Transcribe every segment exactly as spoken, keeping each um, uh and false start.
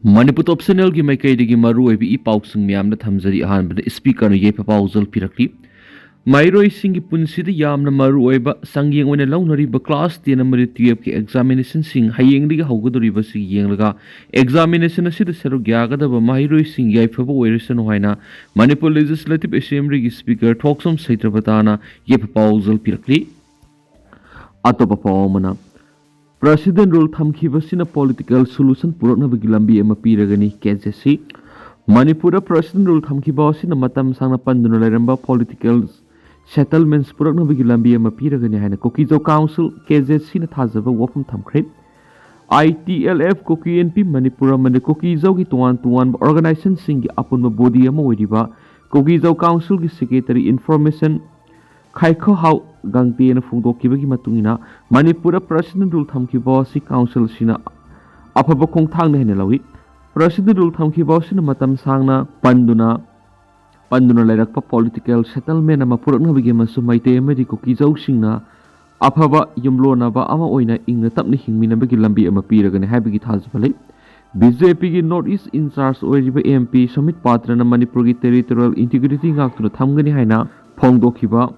ꯃꯅꯤꯄꯨꯔ ꯇꯣꯞ ꯆꯦꯅꯦꯜꯒꯤ ꯃꯥꯏꯀꯩꯗꯒꯤ ꯃꯔꯨꯑꯣꯏꯕ ꯏ ꯄꯥꯎꯁꯤꯡ ꯃꯌꯥꯝꯅ ꯊꯝꯖꯔꯤ꯫ ꯑꯍꯥꯟꯕꯗ ꯏꯁꯄꯤꯀꯔꯅ ꯌꯥꯏꯐ ꯄꯥꯎꯖꯦꯜ ꯄꯤꯔꯛꯂꯤ꯫ ꯃꯍꯩꯔꯣꯏꯁꯤꯡꯒꯤ ꯄꯨꯟꯁꯤꯗ ꯌꯥꯝꯅ ꯃꯔꯨꯑꯣꯏꯕ ꯆꯥꯡꯌꯦꯡ ꯑꯣꯏꯅ ꯂꯧꯅꯔꯤꯕ class ten ꯑꯃꯗꯤ twelveꯀꯤ examinationꯁꯤꯡ ꯍꯌꯦꯡꯗꯒꯤ ꯍꯧꯒꯗꯧꯔꯤꯕꯁꯤ ꯌꯦꯡꯂꯒ examination ꯑꯁꯤꯗ ꯁꯔꯨꯛ ꯌꯥꯒꯗꯕ ꯃꯍꯩꯔꯣꯏꯁꯤꯡ ꯌꯥꯏꯐꯕ ꯑꯣꯏꯔꯁꯅꯨ ꯍꯥꯏꯅ ꯃꯅꯤꯄꯨꯔ Legislative Assemblyꯒꯤ Speaker ꯊꯣꯛꯆꯣꯝ ꯁꯩꯇ꯭ꯔꯕꯇꯥꯅ ꯌꯥꯏꯐ ꯄꯥꯎꯖꯦꯜ ꯄꯤꯔꯛꯂꯤ꯫ ꯑꯇꯣꯞꯄ ꯄꯥꯎ ꯑꯃꯅ, President Rule ꯊꯝꯈꯤꯕꯁꯤꯅ political solution ꯄꯨꯔꯛꯅꯕꯒꯤ ꯂꯝꯕꯤ ꯑꯃ ꯄꯤꯔꯒꯅꯤ, ꯀꯦ ꯖꯦ ꯁꯤ꯫ ꯃꯅꯤꯄꯨꯔꯗ President Rule ꯊꯝꯈꯤꯕ ꯑꯁꯤꯅ ꯃꯇꯝ ꯁꯥꯡꯅ ꯄꯟꯗꯨꯅ ꯂꯩꯔꯝꯕ political settlements ꯄꯨꯔꯛꯅꯕꯒꯤ ꯂꯝꯕꯤ ꯑꯃ ꯄꯤꯔꯒꯅꯤ ꯍꯥꯏꯅ ꯀꯨꯀꯤꯖꯧ Council, ꯀꯦ ꯖꯦ ꯁꯤꯅ ꯊꯥꯖꯕ ꯋꯥꯐꯝ ꯊꯝꯈ꯭ꯔꯦ꯫ ꯑꯥꯏ ꯇꯤ ꯑꯦꯜ ꯑꯦꯐ, ꯀꯨꯀꯤ ꯑꯦꯟ ꯄꯤ ꯃꯅꯤꯄꯨꯔ ꯑꯃꯗꯤ ꯀꯨꯀꯤꯖꯧꯒꯤ ꯇꯣꯉꯥꯟ ꯇꯣꯉꯥꯟꯕ organizationꯁꯤꯡꯒꯤ ꯑꯄꯨꯟꯕ body ꯑꯃ ꯑꯣꯏꯔꯤꯕ ꯀꯨꯀꯤꯖꯧ Councilꯒꯤ Secretary Information ꯈꯥꯏꯈꯣꯍꯥꯎ ꯒꯥꯡꯇꯦꯅ ꯐꯣꯡꯗꯣꯛꯈꯤꯕꯒꯤ ꯃꯇꯨꯡ ꯏꯟꯅ, ꯃꯅꯤꯄꯨꯔꯗ President Rule ꯊꯝꯈꯤꯕ ꯑꯁꯤ Council ꯑꯁꯤꯅ ꯑꯐꯕ ꯈꯣꯡꯊꯥꯡꯅꯤ ꯍꯥꯏꯅ ꯂꯧꯏ꯫ President Rule ꯊꯝꯈꯤꯕ ꯑꯁꯤꯅ ꯃꯇꯝ ꯁꯥꯡꯅ ꯄꯟꯗꯨꯅ, ꯄꯟꯗꯨꯅ ꯂꯩꯔꯛꯄ political settlement ꯑꯃ ꯄꯨꯔꯛꯅꯕꯒꯤ ꯑꯃꯁꯨꯡ ꯃꯩꯇꯩ ꯑꯃꯗꯤ ꯀꯨꯀꯤꯖꯧꯁꯤꯡꯅ ꯑꯐꯕ ꯌꯨꯝꯂꯣꯟꯅꯕ ꯑꯃ ꯑꯣꯏꯅ ꯏꯪꯅ ꯇꯞꯅ ꯍꯤꯡꯃꯤꯟꯅꯕꯒꯤ ꯂꯝꯕꯤ ꯑꯃ ꯄꯤꯔꯒꯅꯤ ꯍꯥꯏꯕꯒꯤ ꯊꯥꯖꯕ ꯂꯩ꯫ ꯕꯤ ꯖꯦ ꯄꯤꯒꯤ North East in charge ꯑꯣꯏꯔꯤꯕ ꯑꯦꯝ ꯄꯤ ꯁꯃꯤꯠ ꯄꯥꯇ꯭ꯔꯅ ꯃꯅꯤꯄꯨꯔꯒꯤ territorial integrity ꯉꯥꯛꯇꯨꯅ ꯊꯝꯒꯅꯤ ꯍꯥꯏꯅ ꯐꯣꯡꯗꯣꯛꯈꯤꯕ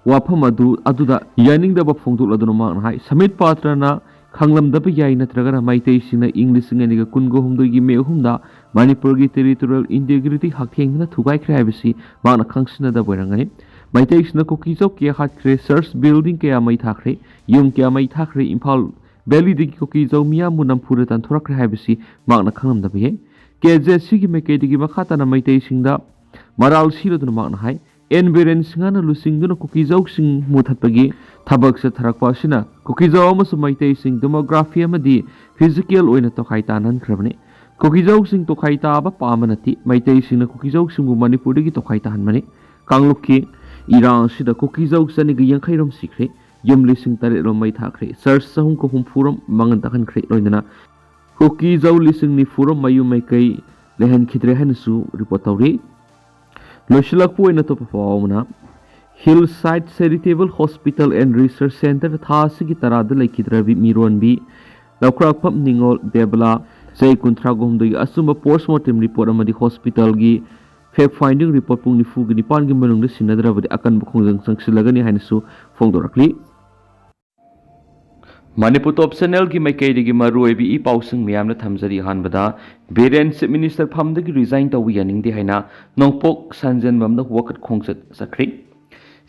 ꯋꯥꯐꯝ ꯑꯗꯨ, ꯑꯗꯨꯗ ꯌꯥꯅꯤꯡꯗꯕ ꯐꯣꯡꯗꯣꯛꯂꯗꯨꯅ ꯃꯍꯥꯛꯅ ꯍꯥꯏ, ꯁꯃꯤꯠ ꯄꯥꯇ꯭ꯔꯅ ꯈꯪꯂꯝꯗꯕ ꯌꯥꯏ, ꯅꯠꯇ꯭ꯔꯒꯅ ꯃꯩꯇꯩꯁꯤꯡꯅ ꯏꯪ ꯂꯤꯁꯤꯡ ꯑꯅꯤꯒ ꯀꯨꯟꯒ ꯍꯨꯝꯗꯣꯏꯒꯤ ꯃꯦ ꯑꯍꯨꯝꯗ ꯃꯅꯤꯄꯨꯔꯒꯤ territorial integrity ꯍꯛꯊꯦꯡꯅꯅ ꯊꯨꯒꯥꯏꯈ꯭ꯔꯦ ꯍꯥꯏꯕꯁꯤ ꯃꯍꯥꯛꯅ ꯈꯪꯁꯤꯟꯅꯗꯕ ꯑꯣꯏꯔꯝꯒꯅꯤ꯫ ꯃꯩꯇꯩꯁꯤꯡꯅ ꯀꯨꯀꯤꯖꯧ ꯀꯌꯥ ꯍꯥꯠꯈ꯭ꯔꯦ, church building ꯀꯌꯥ ꯃꯩ ꯊꯥꯈ꯭ꯔꯦ, ꯌꯨꯝ ꯀꯌꯥ ꯃꯩ ꯊꯥꯈ꯭ꯔꯦ, ꯏꯝꯐꯥꯜ Valleyꯗꯒꯤ ꯀꯨꯀꯤꯖꯧ ꯃꯤꯌꯥꯝꯕꯨ ꯅꯝꯐꯨꯗ ꯇꯥꯟꯊꯣꯔꯛꯈ꯭ꯔꯦ ꯍꯥꯏꯕꯁꯤ ꯃꯍꯥꯛꯅ ꯈꯪꯂꯝꯗꯕ ꯌꯥꯏ꯫ ꯀꯦ ꯖꯦ ꯁꯤꯒꯤ ꯃꯥꯏꯀꯩꯗꯒꯤ ꯃꯈꯥ ꯇꯥꯅ ꯃꯩꯇꯩꯁꯤꯡꯗ ꯃꯔꯥꯜ ꯁꯤꯔꯗꯨꯅ ꯃꯍꯥꯛꯅ ꯍꯥꯏ, ꯑꯦꯟ ꯕꯤꯔꯦꯟ ꯁꯤꯡꯍꯅ ꯂꯨꯆꯤꯡꯗꯨꯅ ꯀꯨꯀꯤꯖꯧꯁꯤꯡ ꯃꯨꯊꯠꯄꯒꯤ ꯊꯕꯛ ꯆꯠꯊꯔꯛꯄ ꯑꯁꯤꯅ ꯀꯨꯀꯤꯖꯧ ꯑꯃꯁꯨꯡ ꯃꯩꯇꯩꯁꯤꯡ demography ꯑꯃꯗꯤ physical ꯑꯣꯏꯅ ꯇꯣꯈꯥꯏ ꯇꯥꯍꯟꯈ꯭ꯔꯕꯅꯤ꯫ ꯀꯨꯀꯤꯖꯧꯁꯤꯡ ꯇꯣꯈꯥꯏ ꯇꯥꯕ ꯄꯥꯝꯕ ꯅꯠꯇꯦ, ꯃꯩꯇꯩꯁꯤꯡꯅ ꯀꯨꯀꯤꯖꯧꯁꯤꯡꯕꯨ ꯃꯅꯤꯄꯨꯔꯗꯒꯤ ꯇꯣꯈꯥꯏ ꯇꯥꯍꯟꯕꯅꯤ꯫ ꯀꯥꯡꯂꯨꯞꯀꯤ ꯏꯔꯥꯡ ꯑꯁꯤꯗ ꯀꯨꯀꯤꯖꯧ ꯆꯅꯤꯒ ꯌꯥꯡꯈꯩ ꯔꯣꯝ ꯁꯤꯈ꯭ꯔꯦ, ꯌꯨꯝ ꯂꯤꯁꯤꯡ ꯇꯔꯦꯠ ꯔꯣꯝ ꯃꯩ ꯊꯥꯈ꯭ꯔꯦ, church ꯆꯍꯨꯝꯒ ꯍꯨꯝꯐꯨ ꯔꯣꯝ ꯃꯥꯡꯍꯟ ꯇꯥꯛꯍꯟꯈ꯭ꯔꯦ, ꯂꯣꯏꯅꯅ ꯀꯨꯀꯤꯖꯧ ꯂꯤꯁꯤꯡ ꯅꯤꯐꯨ ꯔꯣꯝ ꯃꯌꯨꯝ ꯃꯩꯀꯩ ꯂꯩꯍꯟꯈꯤꯗ꯭ꯔꯦ ꯍꯥꯏꯅꯁꯨ report ꯇꯧꯔꯤ꯫ ꯂꯣꯏꯁꯤꯜꯂꯛꯄ ꯑꯣꯏꯅ ꯑꯇꯣꯞꯄ ꯄꯥꯎ ꯑꯃꯅ, Hillside Charitable Hospital and Research Center ꯊꯥ ꯑꯁꯤꯒꯤ ꯇꯔꯥꯗ ꯂꯩꯈꯤꯗ꯭ꯔꯕꯤ ꯃꯤꯔꯣꯟꯕꯤ ꯂꯧꯈ꯭ꯔꯥꯛꯄꯝ ꯅꯤꯉꯣꯜ ꯗꯦꯕꯂꯥ ꯆꯍꯤ ꯀꯨꯟꯊ꯭ꯔꯥ ꯍꯨꯝꯗꯣꯏꯒꯤ ꯑꯆꯨꯝꯕ ꯄꯣꯁꯃꯣꯔꯇꯦꯝ ꯔꯤꯄꯣꯔꯠ ꯑꯃꯗꯤ ꯍꯣꯁꯄꯤꯇꯥꯜꯒꯤ ꯐꯦꯛ ꯐꯥꯏꯟꯗꯤꯡ ꯔꯤꯄꯣꯔꯠ ꯄꯨꯡ ꯅꯤꯐꯨꯒꯤ ꯅꯤꯄꯥꯟꯒꯤ ꯃꯅꯨꯡꯗ ꯁꯤꯟꯅꯗ꯭ꯔꯕꯗꯤ ꯑꯀꯟꯕ ꯈꯣꯡꯖꯪ ꯆꯪꯁꯤꯜꯂꯒꯅꯤ ꯍꯥꯏꯅꯁꯨ ꯐꯣꯡꯗꯣꯔꯛꯂꯤ꯫ ꯃꯅꯤꯄꯨꯔ ꯇꯣꯞ ꯆꯦꯅꯦꯜꯒꯤ ꯃꯥꯏꯀꯩꯗꯒꯤ ꯃꯔꯨꯑꯣꯏꯕ ꯏ ꯄꯥꯎꯁꯤꯡ ꯃꯌꯥꯝꯅ ꯊꯝꯖꯔꯤ꯫ ꯑꯍꯥꯟꯕꯗ, ꯕꯤꯔꯦꯟ ꯆꯤꯐ ꯃꯤꯅꯤꯁꯇꯔ ꯐꯝꯗꯒꯤ ꯔꯤꯖꯥꯏꯟ ꯇꯧꯕ ꯌꯥꯅꯤꯡꯗꯦ ꯍꯥꯏꯅ ꯅꯣꯡꯄꯣꯛ ꯁꯟꯖꯦꯟꯕꯝꯗ ꯋꯥꯀꯠ ꯈꯣꯡꯆꯠ ꯆꯠꯈ꯭ꯔꯤ꯫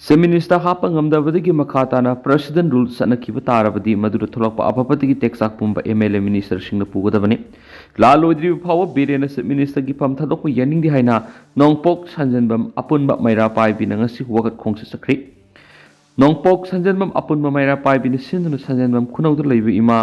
ꯆꯤꯐ ꯃꯤꯅꯤꯁꯇꯔ ꯍꯥꯞꯄ ꯉꯝꯗꯕꯗꯒꯤ ꯃꯈꯥ ꯇꯥꯅ ꯄ꯭ꯔꯦꯁꯤꯗꯦꯟ ꯔꯨꯜ ꯆꯠꯅꯈꯤꯕ ꯇꯥꯔꯕꯗꯤ ꯃꯗꯨꯗ ꯊꯣꯛꯂꯛꯄ ꯑꯐꯕꯗꯒꯤ ꯇꯦꯛꯆꯥꯛ ꯄꯨꯝꯕ ꯑꯦꯝ ꯑꯦꯜ ꯑꯦ ꯃꯤꯅꯤꯁꯇꯔꯁꯤꯡꯅ ꯄꯨꯒꯗꯕꯅꯤ꯫ ꯂꯥꯜꯂꯣꯏꯗ꯭ꯔꯤꯕ ꯐꯥꯎꯕ ꯕꯤꯔꯦꯟꯅ ꯆꯤꯐ ꯃꯤꯅꯤꯁꯇꯔꯒꯤ ꯐꯝ ꯊꯥꯗꯣꯛꯄ ꯌꯥꯅꯤꯡꯗꯦ ꯍꯥꯏꯅ ꯅꯣꯡꯄꯣꯛ ꯁꯟꯖꯦꯟꯕꯝ ꯑꯄꯨꯟꯕ ꯃꯩꯔꯥ ꯄꯥꯏꯕꯤꯅ ꯉꯁꯤ ꯋꯥꯀꯠ ꯈꯣꯡꯆꯠ ꯆꯠꯈ꯭ꯔꯤ꯫ ꯅꯣꯡꯄꯣꯛ ꯁꯟꯖꯦꯟꯕꯝ ꯑꯄꯨꯟꯕ ꯃꯩꯔꯥ ꯄꯥꯏꯕꯤꯅ ꯁꯤꯟꯗꯨꯅ ꯁꯟꯖꯦꯟꯕꯝ ꯈꯨꯅꯧꯗ ꯂꯩꯕ ꯏꯃꯥ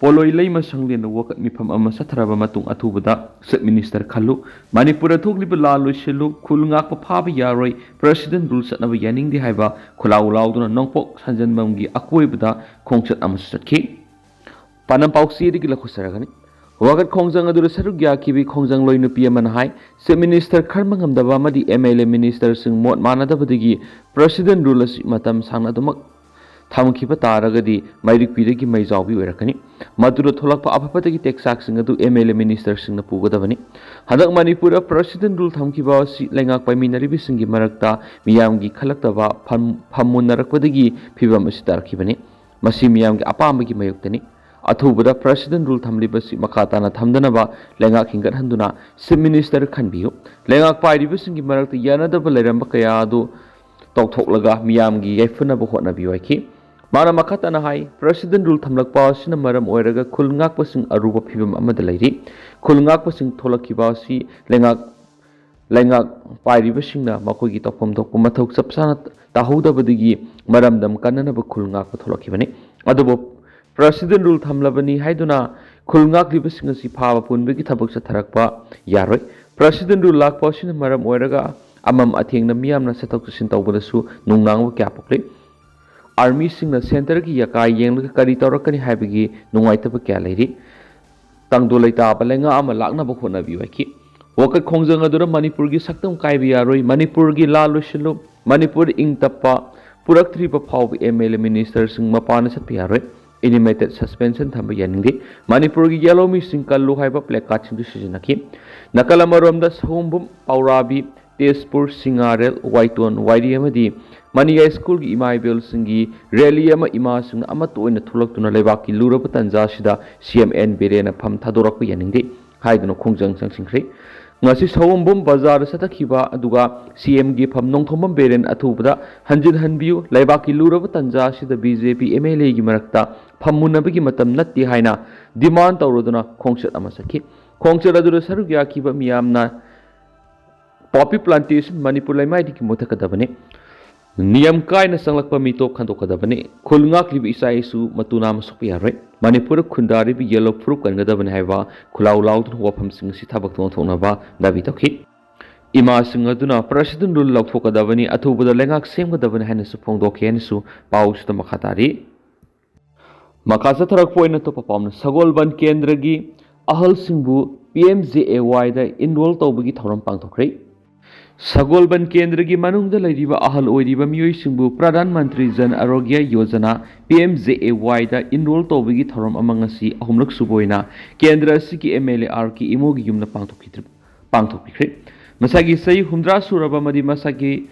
ꯄꯣꯂꯣꯏ ꯂꯩꯃ ꯁꯪꯂꯦꯟꯗ ꯋꯥꯀꯠ ꯃꯤꯐꯝ ꯑꯃ ꯆꯠꯊꯔꯕ ꯃꯇꯨꯡ ꯑꯊꯨꯕꯗ ꯆꯤꯐ ꯃꯤꯅꯤꯁꯇꯔ ꯈꯜꯂꯨ, ꯃꯅꯤꯄꯨꯔꯗ ꯊꯣꯛꯂꯤꯕ ꯂꯥꯜ ꯂꯣꯏꯁꯤꯜꯂꯨ, ꯈꯨꯜ ꯉꯥꯛꯄ ꯐꯥꯕ ꯌꯥꯔꯣꯏ, ꯄ꯭ꯔꯦꯁꯤꯗꯦꯟ ꯔꯨꯜ ꯆꯠꯅꯕ ꯌꯥꯅꯤꯡꯗꯦ ꯍꯥꯏꯕ ꯈꯨꯜꯂꯥꯎ ꯂꯥꯎꯗꯨꯅ ꯅꯣꯡꯄꯣꯛ ꯁꯟꯖꯦꯟꯕꯝꯒꯤ ꯑꯀꯣꯏꯕꯗ ꯈꯣꯡꯆꯠ ꯑꯃꯁꯨ ꯆꯠꯈꯤ꯫ ꯄꯥꯟꯗꯝ ꯄꯥꯎꯆꯦꯗꯒꯤ ꯂꯧꯈꯠꯆꯔꯒꯅꯤ꯫ ꯋꯥꯀꯠ ꯈꯣꯡꯖꯪ ꯑꯗꯨꯗ ꯁꯔꯨꯛ ꯌꯥꯈꯤꯕꯤ ꯈꯣꯡꯖꯪꯂꯣꯏ ꯅꯨꯄꯤ ꯑꯃꯅ ꯍꯥꯏ, ꯆꯤꯐ ꯃꯤꯅꯤꯁꯇꯔ ꯈꯟꯕ ꯉꯝꯗꯕ ꯑꯃꯗꯤ ꯑꯦꯝ ꯑꯦꯜ ꯑꯦ ꯃꯤꯅꯤꯁꯇꯔꯁꯤꯡ ꯃꯣꯠ ꯃꯥꯟꯅꯗꯕꯗꯒꯤ ꯄ꯭ꯔꯦꯁꯤꯗꯦꯟ ꯔꯨꯜ ꯑꯁꯤ ꯃꯇꯝ ꯁꯥꯡꯅ ꯑꯗꯨꯃꯛ ꯊꯝꯈꯤꯕ ꯇꯥꯔꯒꯗꯤ ꯃꯩꯔꯤꯛꯄꯤꯗꯒꯤ ꯃꯩꯖꯥꯎꯕꯤ ꯑꯣꯏꯔꯛꯀꯅꯤ꯫ ꯃꯗꯨꯗ ꯊꯣꯛꯂꯛꯄ ꯑꯐꯕꯗꯒꯤ ꯇꯦꯛꯆꯥꯛꯁꯤꯡ ꯑꯗꯨ ꯑꯦꯝ ꯑꯦꯜ ꯑꯦ ꯃꯤꯅꯤꯁꯇꯔꯁꯤꯡꯅ ꯄꯨꯒꯗꯕꯅꯤ꯫ ꯍꯟꯗꯛ ꯃꯅꯤꯄꯨꯔꯗ ꯄ꯭ꯔꯦꯁꯤꯗꯦꯟ ꯔꯨꯜ ꯊꯝꯈꯤꯕ ꯑꯁꯤ ꯂꯩꯉꯥꯛ ꯄꯥꯏꯃꯤꯟꯅꯔꯤꯕꯁꯤꯡꯒꯤ ꯃꯔꯛꯇ ꯃꯤꯌꯥꯝꯒꯤ ꯈꯜꯂꯛꯇꯕ ꯐꯝ-, ꯐꯝꯃꯨꯟꯅꯔꯛꯄꯗꯒꯤ ꯐꯤꯕꯝ ꯑꯁꯤ ꯇꯥꯔꯛꯈꯤꯕꯅꯤ꯫ ꯃꯁꯤ ꯃꯤꯌꯥꯝꯒꯤ ꯑꯄꯥꯝꯕꯒꯤ ꯃꯥꯌꯣꯛꯇꯅꯤ꯫ ꯑꯊꯨꯕꯗ ꯄ꯭ꯔꯦꯁꯤꯗꯦꯟ ꯔꯨꯜ ꯊꯝꯂꯤꯕꯁꯤ ꯃꯈꯥ ꯇꯥꯅ ꯊꯝꯗꯅꯕ ꯂꯩꯉꯥꯛ ꯍꯤꯡꯒꯠꯍꯟꯗꯨꯅ ꯆꯤꯐ ꯃꯤꯅꯤꯁꯇꯔ ꯈꯟꯕꯤꯌꯨ꯫ ꯂꯩꯉꯥꯛ ꯄꯥꯏꯔꯤꯕꯁꯤꯡꯒꯤ ꯃꯔꯛꯇ ꯌꯥꯅꯗꯕ ꯂꯩꯔꯝꯕ ꯀꯌꯥ ꯑꯗꯨ ꯇꯧꯊꯣꯛꯂꯒ ꯃꯤꯌꯥꯝꯒꯤ ꯌꯥꯏꯐꯅꯕ ꯍꯣꯠꯅꯕꯤꯌꯨ ꯍꯥꯏꯈꯤ꯫ ꯃꯥꯅ ꯃꯈꯥ ꯇꯥꯅ ꯍꯥꯏ, ꯄ꯭ꯔꯦꯁꯤꯗꯦꯟ ꯔꯨꯜ ꯊꯝꯂꯛꯄ ꯑꯁꯤꯅ ꯃꯔꯝ ꯑꯣꯏꯔꯒ ꯈꯨꯜ ꯉꯥꯛꯄꯁꯤꯡ ꯑꯔꯨꯕ ꯐꯤꯕꯝ ꯑꯃꯗ ꯂꯩꯔꯤ꯫ ꯈꯨꯜ ꯉꯥꯛꯄꯁꯤꯡ ꯊꯣꯛꯂꯛꯈꯤꯕ ꯑꯁꯤ ꯂꯩꯉꯥꯛ, ꯂꯩꯉꯥꯛ ꯄꯥꯏꯔꯤꯕꯁꯤꯡꯅ ꯃꯈꯣꯏꯒꯤ ꯇꯧꯐꯝ ꯊꯣꯛꯄ ꯃꯊꯧ ꯆꯞ ꯆꯥꯅ ꯇꯥꯍꯧꯗꯕꯗꯒꯤ ꯃꯔꯝꯗꯝ ꯀꯟꯅꯅꯕ ꯈꯨꯜ ꯉꯥꯛꯄ ꯊꯣꯛꯂꯛꯈꯤꯕꯅꯤ꯫ ꯑꯗꯨꯕꯨ ꯄ꯭ꯔꯦꯁꯤꯗꯦꯟ ꯔꯨꯜ ꯊꯝꯂꯕꯅꯤ ꯍꯥꯏꯗꯨꯅ ꯈꯨꯜ ꯉꯥꯛꯂꯤꯕꯁꯤꯡ ꯑꯁꯤ ꯐꯥꯕ ꯄꯨꯟꯕꯒꯤ ꯊꯕꯛ ꯆꯠꯊꯔꯛꯄ ꯌꯥꯔꯣꯏ꯫ ꯄ꯭ꯔꯦꯁꯤꯗꯦꯟ ꯔꯨꯜ ꯂꯥꯛꯄ ꯑꯁꯤꯅ ꯃꯔꯝ ꯑꯣꯏꯔꯒ ꯑꯃꯝ ꯑꯊꯦꯡꯅ ꯃꯤꯌꯥꯝꯅ ꯆꯠꯊꯣꯛ ꯆꯠꯁꯤꯟ ꯇꯧꯕꯗꯁꯨ ꯅꯨꯡꯅꯥꯡꯕ ꯀꯌꯥ ꯄꯣꯛꯂꯤ꯫ ꯑꯥꯔꯃꯤꯁꯤꯡꯅ ꯁꯦꯟꯇꯔꯒꯤ ꯌꯥꯀꯥꯏ ꯌꯦꯡꯂꯒ ꯀꯔꯤ ꯇꯧꯔꯛꯀꯅꯤ ꯍꯥꯏꯕꯒꯤ ꯅꯨꯡꯉꯥꯏꯇꯕ ꯀꯌꯥ ꯂꯩꯔꯤ꯫ ꯇꯪꯗꯨ ꯂꯩꯇꯥꯕ ꯂꯩꯉꯥꯛ ꯑꯃ ꯂꯥꯛꯅꯕ ꯍꯣꯠꯅꯕꯤꯌꯨ ꯍꯥꯏꯈꯤ꯫ ꯋꯥꯀꯠ ꯈꯣꯡꯖꯪ ꯑꯗꯨꯗ ꯃꯅꯤꯄꯨꯔꯒꯤ ꯁꯛꯇꯝ ꯀꯥꯏꯕ ꯌꯥꯔꯣꯏ, ꯃꯅꯤꯄꯨꯔꯒꯤ ꯂꯥꯜ ꯂꯣꯏꯁꯤꯜꯂꯨ, ꯃꯅꯤꯄꯨꯔꯗ ꯏꯪ ꯇꯞꯄ ꯄꯨꯔꯛꯇ꯭ꯔꯤꯕ ꯐꯥꯎꯕ ꯑꯦꯝ ꯑꯦꯜ ꯑꯦ ꯃꯤꯅꯤꯁꯇꯔꯁꯤꯡ ꯃꯄꯥꯟꯗ ꯆꯠꯄ ꯌꯥꯔꯣꯏ꯫ ꯏꯅꯤꯃꯦꯇꯦꯠ ꯁꯁꯄꯦꯟꯁꯟ ꯊꯝꯕ ꯌꯥꯅꯤꯡꯗꯦ꯫ ꯃꯅꯤꯄꯨꯔꯒꯤ ꯌꯦꯜꯂꯣ ꯃꯤꯁꯤꯡ ꯀꯜꯂꯨ ꯍꯥꯏꯕ ꯄ꯭ꯂꯦꯀꯥꯔꯗꯁꯤꯡꯁꯨ ꯁꯤꯖꯤꯟꯅꯈꯤ꯫ ꯅꯥꯀꯜ ꯑꯃꯔꯣꯝꯗ ꯁꯑꯣꯝꯕꯨꯝ, ꯄꯥꯎꯔꯥꯕꯤ, ꯇꯦꯖꯄꯨꯔ, ꯁꯤꯡꯉꯥꯔꯦꯜ, ꯋꯥꯏꯇꯣꯟ, ꯋꯥꯏꯔꯤ ꯑꯃꯗꯤ ꯃꯅꯤꯌꯥꯏ ꯁ꯭ꯀꯨꯜꯒꯤ ꯏꯃꯥ ꯏꯕꯦꯜꯁꯤꯡꯒꯤ ꯔꯦꯂꯤ ꯑꯃ ꯏꯃꯥꯁꯤꯡꯅ ꯑꯃꯠꯇ ꯑꯣꯏꯅ ꯊꯣꯛꯂꯛꯇꯨꯅ ꯂꯩꯕꯥꯛꯀꯤ ꯂꯨꯔꯕ ꯇꯥꯟꯖꯥ ꯑꯁꯤꯗ ꯁꯤ ꯑꯦꯝ ꯑꯦꯟ ꯕꯤꯔꯦꯟꯅ ꯐꯝ ꯊꯥꯗꯣꯔꯛꯄ ꯌꯥꯅꯤꯡꯗꯦ ꯍꯥꯏꯗꯨꯅ ꯈꯣꯡꯖꯪ ꯆꯪꯁꯤꯟꯈ꯭ꯔꯦ꯫ ꯉꯁꯤ ꯁꯑꯣꯝꯕꯨꯝ ꯕꯖꯥꯔꯗ ꯆꯠꯊꯈꯤꯕ ꯑꯗꯨꯒ ꯁꯤ ꯑꯦꯝꯒꯤ ꯐꯝ ꯅꯣꯡꯊꯣꯝꯕꯝ ꯕꯤꯔꯦꯟ ꯑꯊꯨꯕꯗ ꯍꯟꯖꯤꯟꯍꯟꯕꯤꯌꯨ, ꯂꯩꯕꯥꯛꯀꯤ ꯂꯨꯔꯕ ꯇꯥꯟꯖꯥ ꯑꯁꯤꯗ B J P M L ꯑꯦꯒꯤ ꯃꯔꯛꯇ ꯐꯝꯃꯨꯟꯅꯕꯒꯤ ꯃꯇꯝ ꯅꯠꯇꯦ ꯍꯥꯏꯅ ꯗꯤꯃꯥꯟ ꯇꯧꯔꯗꯨꯅ ꯈꯣꯡꯆꯠ ꯑꯃ ꯆꯠꯈꯤ꯫ ꯈꯣꯡꯆꯠ ꯑꯗꯨꯗ ꯁꯔꯨꯛ ꯌꯥꯈꯤꯕ ꯃꯤꯌꯥꯝꯅ ꯄꯣꯄꯤ ꯄ꯭ꯂꯥꯟꯇꯦꯁꯟ ꯃꯅꯤꯄꯨꯔ ꯂꯩꯃꯥꯏꯗꯒꯤ ꯃꯨꯊꯠꯀꯗꯕꯅꯤ꯫ ꯅꯤꯌꯝ ꯀꯥꯏꯅ ꯆꯪꯂꯛꯄ ꯃꯤꯇꯣꯞ ꯈꯟꯗꯣꯛꯀꯗꯕꯅꯤ꯫ ꯈꯨꯜ ꯉꯥꯛꯂꯤꯕ ꯏꯆꯥ ꯏꯁꯨ ꯃꯇꯨ ꯅꯥꯝꯃ ꯁꯣꯛꯄ ꯌꯥꯔꯣꯏ꯫ ꯃꯅꯤꯄꯨꯔꯗ ꯈꯨꯟꯗꯥꯔꯤꯕ ꯌꯦꯜꯂꯣ ꯐꯨꯔꯨꯞ ꯀꯟꯒꯗꯕꯅꯤ ꯍꯥꯏꯕ ꯈꯨꯜꯂꯥꯎ ꯂꯥꯎꯗꯨꯅ ꯋꯥꯐꯝꯁꯤꯡ ꯑꯁꯤ ꯊꯕꯛꯇ ꯑꯣꯟꯊꯣꯛꯅꯕ ꯗꯥꯕꯤ ꯇꯧꯈꯤ꯫ ꯏꯃꯥꯁꯤꯡ ꯑꯗꯨꯅ ꯄ꯭ꯔꯁꯤꯗꯦꯟ ꯔꯨꯜ ꯂꯧꯊꯣꯛꯀꯗꯕꯅꯤ, ꯑꯊꯨꯕꯗ ꯂꯩꯉꯥꯛ ꯁꯦꯝꯒꯗꯕꯅꯤ ꯍꯥꯏꯅꯁꯨ ꯐꯣꯡꯗꯣꯛꯈꯤ ꯍꯥꯏꯅꯁꯨ ꯄꯥꯎꯁꯤꯗ ꯃꯈꯥ ꯇꯥꯔꯤ꯫ ꯃꯈꯥ ꯆꯠꯊꯔꯛꯄ ꯑꯣꯏꯅ ꯑꯇꯣꯞꯄ ꯄꯥꯎꯅ ꯁꯒꯣꯜꯕꯟ ꯀꯦꯟꯗ꯭ꯔꯒꯤ ꯑꯍꯜꯁꯤꯡꯕꯨ ꯄꯤ ꯑꯦꯝ ꯖꯦ ꯑꯦ ꯋꯥꯏꯗ ꯏꯟꯔꯣꯜ ꯇꯧꯕꯒꯤ ꯊꯧꯔꯝ ꯄꯥꯡꯊꯣꯛꯈ꯭ꯔꯦ꯫ ꯁꯒꯣꯜꯕꯟ ꯀꯦꯟꯗ꯭ꯔꯒꯤ ꯃꯅꯨꯡꯗ ꯂꯩꯔꯤꯕ ꯑꯍꯜ ꯑꯣꯏꯔꯤꯕ ꯃꯤꯑꯣꯏꯁꯤꯡꯕꯨ Pradhan Mantri Jan ꯑꯔꯣꯒ꯭ꯌ Yojana, P M J ꯑꯦ ꯋꯥꯏꯗ ꯏꯟꯔꯣꯜ ꯇꯧꯕꯒꯤ ꯊꯧꯔꯝ ꯑꯃ ꯉꯁꯤ ꯑꯍꯨꯝꯂꯛ ꯁꯨꯕ ꯑꯣꯏꯅ ꯀꯦꯟꯗ꯭ꯔ ꯑꯁꯤꯒꯤ ꯑꯦꯝ ꯑꯦꯜ ꯑꯦ ꯑꯥꯔ ꯀꯦ ꯏꯃꯣꯒꯤ ꯌꯨꯝꯗ ꯄꯥꯡꯊꯣꯛꯈꯤꯗ꯭ꯔ-, ꯄꯥꯡꯊꯣꯛꯄꯤꯈ꯭ꯔꯦ꯫ ꯃꯁꯥꯒꯤ ꯆꯍꯤ ꯍꯨꯝꯗ꯭ꯔꯥ ꯁꯨꯔꯕ ꯑꯃꯗꯤ ꯃꯁꯥꯒꯤ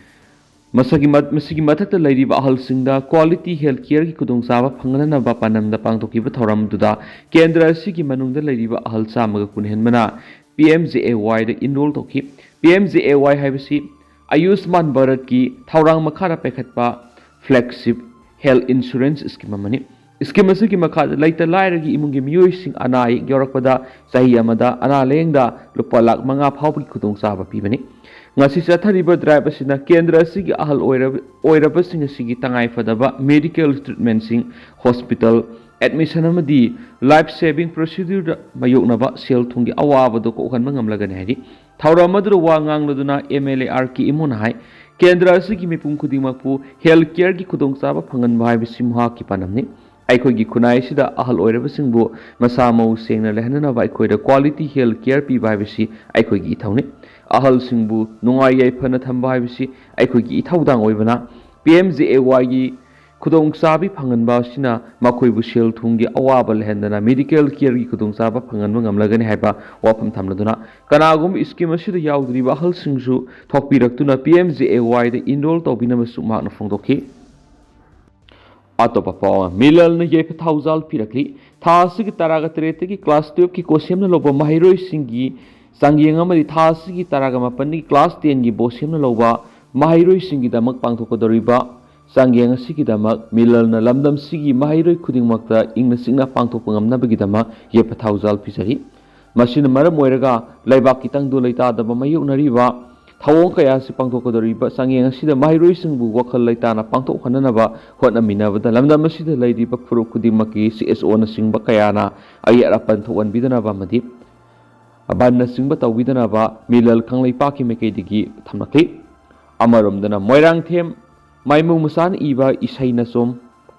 ꯃꯁꯤꯒꯤ ꯃ-, ꯃꯁꯤꯒꯤ ꯃꯊꯛꯇ ꯂꯩꯔꯤꯕ ꯑꯍꯜꯁꯤꯡꯗ quality health careꯒꯤ ꯈꯨꯗꯣꯡꯆꯥꯕ ꯐꯪꯍꯟꯅꯕ ꯄꯥꯟꯗꯝꯗ ꯄꯥꯡꯊꯣꯛꯈꯤꯕ ꯊꯧꯔꯝꯗꯨꯗ ꯀꯦꯟꯗ꯭ꯔ ꯑꯁꯤꯒꯤ ꯃꯅꯨꯡꯗ ꯂꯩꯔꯤꯕ ꯑꯍꯜ ꯆꯥꯝꯃꯒ ꯀꯨꯟ ꯍꯦꯟꯕꯅ ꯄꯤ ꯑꯦꯝ ꯖꯦ ꯑꯦ ꯋꯥꯏꯗ ꯏꯟꯔꯣꯜ ꯇꯧꯈꯤ꯫ ꯄꯤ ꯑꯦꯝ ꯖꯦ ꯑꯦ ꯋꯥꯏ ꯍꯥꯏꯕꯁꯤ ꯑꯌꯨꯁꯃꯥꯟ ꯚꯥꯔꯠꯀꯤ ꯊꯧꯔꯥꯡ ꯃꯈꯥꯗ ꯄꯥꯏꯈꯠꯄ flagship health insurance scheme ꯑꯃꯅꯤ꯫ ꯁ꯭ꯀꯤꯝ ꯑꯁꯤꯒꯤ ꯃꯈꯥꯗ ꯂꯩꯇ ꯂꯥꯏꯔꯒꯤ ꯏꯃꯨꯡꯒꯤ ꯃꯤꯑꯣꯏꯁꯤꯡ ꯑꯅꯥ ꯑꯌꯦꯛ ꯌꯥꯎꯔꯛꯄꯗ ꯆꯍꯤ ꯑꯃꯗ ꯑꯅꯥ ꯂꯥꯌꯦꯡꯗ ꯂꯨꯄꯥ ꯂꯥꯈ ꯃꯉꯥ ꯐꯥꯎꯕꯒꯤ ꯈꯨꯗꯣꯡꯆꯥꯕ ꯄꯤꯕꯅꯤ꯫ ꯉꯁꯤ ꯆꯠꯊꯔꯤꯕ ꯗ꯭ꯔꯥꯏꯚ ꯑꯁꯤꯅ ꯀꯦꯟꯗ꯭ꯔ ꯑꯁꯤꯒꯤ ꯑꯍꯜ ꯑꯣꯏꯔꯕ-, ꯑꯣꯏꯔꯕꯁꯤꯡ ꯑꯁꯤꯒꯤ ꯇꯉꯥꯏꯐꯗꯕ ꯃꯦꯗꯤꯀꯦꯜ ꯇ꯭ꯔꯤꯠꯃꯦꯟꯁꯤꯡ, ꯍꯣꯁꯄꯤꯇꯥꯜ ꯑꯦꯗꯃꯤꯁꯟ ꯑꯃꯗꯤ ꯂꯥꯏꯐ ꯁꯦꯚꯤꯡ ꯄ꯭ꯔꯣꯁꯤꯗ꯭ꯌꯨꯔꯗ ꯃꯥꯌꯣꯛꯅꯕ ꯁꯦꯜ ꯊꯨꯝꯒꯤ ꯑꯋꯥꯕꯗꯨ ꯀꯣꯛꯍꯟꯕ ꯉꯝꯂꯒꯅꯤ ꯍꯥꯏꯔꯤ꯫ ꯊꯧꯔꯝ ꯑꯗꯨꯗ ꯋꯥ ꯉꯥꯡꯂꯗꯨꯅ ꯑꯦꯝ ꯑꯦꯜ ꯑꯦ ꯑꯥꯔ ꯀꯦ ꯏꯃꯣꯅ ꯍꯥꯏ, ꯀꯦꯟꯗ꯭ꯔ ꯑꯁꯤꯒꯤ ꯃꯤꯄꯨꯝ ꯈꯨꯗꯤꯡꯃꯛꯄꯨ ꯍꯦꯜꯊ ꯀꯦꯌꯔꯒꯤ ꯈꯨꯗꯣꯡꯆꯥꯕ ꯐꯪꯍꯟꯕ ꯍꯥꯏꯕꯁꯤ ꯃꯍꯥꯛꯀꯤ ꯄꯥꯟꯗꯝꯅꯤ꯫ ꯑꯩꯈꯣꯏꯒꯤ ꯈꯨꯟꯅꯥꯏ ꯑꯁꯤꯗ ꯑꯍꯜ ꯑꯣꯏꯔꯕꯁꯤꯡꯕꯨ ꯃꯁꯥ ꯃꯎ ꯁꯦꯡꯅ ꯂꯩꯍꯟꯅꯅꯕ ꯑꯩꯈꯣꯏꯗ quality health care ꯄꯤꯕ ꯍꯥꯏꯕꯁꯤ ꯑꯩꯈꯣꯏꯒꯤ ꯏꯊꯧꯅꯤ꯫ ꯑꯍꯜꯁꯤꯡꯕꯨ ꯅꯨꯡꯉꯥꯏ ꯌꯥꯏꯐꯅ ꯊꯝꯕ ꯍꯥꯏꯕꯁꯤ ꯑꯩꯈꯣꯏꯒꯤ ꯏꯊꯧꯗꯥꯡ ꯑꯣꯏꯕꯅ, ꯄꯤ ꯑꯦꯝ ꯖꯦ ꯑꯦ ꯋꯥꯏꯒꯤ ꯈꯨꯗꯣꯡꯆꯥꯕꯤ ꯐꯪꯍꯟꯕ ꯑꯁꯤꯅ ꯃꯈꯣꯏꯕꯨ ꯁꯦꯜ ꯊꯨꯝꯒꯤ ꯑꯋꯥꯕ ꯂꯩꯍꯟꯗꯅ medical careꯒꯤ ꯈꯨꯗꯣꯡꯆꯥꯕ ꯐꯪꯍꯟꯕ ꯉꯝꯂꯒꯅꯤ ꯍꯥꯏꯕ ꯋꯥꯐꯝ ꯊꯝꯂꯗꯨꯅ, ꯀꯅꯥꯒꯨꯝꯕ scheme ꯑꯁꯤꯗ ꯌꯥꯎꯗ꯭ꯔꯤꯕ ꯑꯍꯜꯁꯤꯡꯁꯨ ꯊꯣꯛꯄꯤꯔꯛꯇꯨꯅ P M J A Yꯗ enroll ꯇꯧꯕꯤꯅꯕꯁꯨ ꯃꯍꯥꯛꯅ ꯐꯣꯡꯗꯣꯛꯈꯤ꯫ ꯑꯇꯣꯞꯄ ꯄꯥꯎ ꯑꯃ, ꯃꯤꯂꯜꯅ ꯌꯥꯏꯐ ꯊꯧꯖꯥꯜ ꯄꯤꯔꯛꯂꯤ꯫ ꯊꯥ ꯑꯁꯤꯒꯤ ꯇꯔꯥꯒ ꯇꯔꯦꯠꯇꯒꯤ class twelveꯀꯤ ꯀꯣ ꯁꯦꯝꯅ ꯂꯧꯕ ꯃꯍꯩꯔꯣꯏꯁꯤꯡꯒꯤ ꯆꯥꯡꯌꯦꯡ ꯑꯃꯗꯤ ꯊꯥ ꯑꯁꯤꯒꯤ ꯇꯔꯥꯒ ꯃꯥꯄꯟꯗꯒꯤ class tenꯒꯤ ꯕꯣ ꯁꯦꯝꯅ ꯂꯧꯕ ꯃꯍꯩꯔꯣꯏꯁꯤꯡꯒꯤꯗꯃꯛ ꯄꯥꯡꯊꯣꯛꯀꯗꯧꯔꯤꯕ ꯆꯥꯡꯌꯦꯡ ꯑꯁꯤꯒꯤꯗꯃꯛ ꯃꯤꯂꯜꯅ ꯂꯝꯗꯝꯁꯤꯒꯤ ꯃꯍꯩꯔꯣꯏ ꯈꯨꯗꯤꯡꯃꯛꯇ ꯏꯪꯅ ꯆꯤꯛꯅ ꯄꯥꯡꯊꯣꯛꯄ ꯉꯝꯅꯕꯒꯤꯗꯃꯛ ꯌꯥꯏꯐ ꯊꯧꯖꯥꯜ ꯄꯤꯖꯔꯤ꯫ ꯃꯁꯤꯅ ꯃꯔꯝ ꯑꯣꯏꯔꯒ ꯂꯩꯕꯥꯛꯀꯤ ꯇꯪꯗꯨ ꯂꯩꯇꯥꯗꯕ ꯃꯥꯌꯣꯛꯅꯔꯤꯕ ꯊꯧꯑꯣꯡ ꯀꯌꯥ ꯑꯁꯤ ꯄꯥꯡꯊꯣꯛꯀꯗꯧꯔꯤꯕ ꯆꯥꯡꯌꯦꯡ ꯑꯁꯤꯗ ꯃꯍꯩꯔꯣꯏꯁꯤꯡꯕꯨ ꯋꯥꯈꯜ ꯂꯩꯇꯥꯅ ꯄꯥꯡꯊꯣꯛꯍꯟꯅꯅꯕ ꯍꯣꯠꯅꯃꯤꯟꯅꯕꯗ ꯂꯝꯗꯝ ꯑꯁꯤꯗ ꯂꯩꯔꯤꯕ ꯐꯨꯔꯨꯞ ꯈꯨꯗꯤꯡꯃꯛꯀꯤ C S Oꯅꯆꯤꯡꯕ ꯀꯌꯥꯅ ꯑꯌꯦꯠ ꯑꯄꯟ ꯊꯣꯛꯍꯟꯕꯤꯗꯅꯕ ꯑꯃꯗꯤ ꯕꯟꯅꯆꯤꯡꯕ ꯇꯧꯕꯤꯗꯅꯕ ꯃꯤꯂꯜ ꯀꯪꯂꯩꯄꯥꯛꯀꯤ ꯃꯥꯏꯀꯩꯗꯒꯤ ꯊꯝꯂꯛꯂꯤ꯫ ꯑꯃꯔꯣꯝꯗꯅ ꯃꯣꯏꯔꯥꯡꯊꯦꯝ ꯃꯥꯏꯃꯨ ꯃꯆꯥꯅ ꯏꯕ ꯏꯁꯩ ꯅꯆꯣꯝ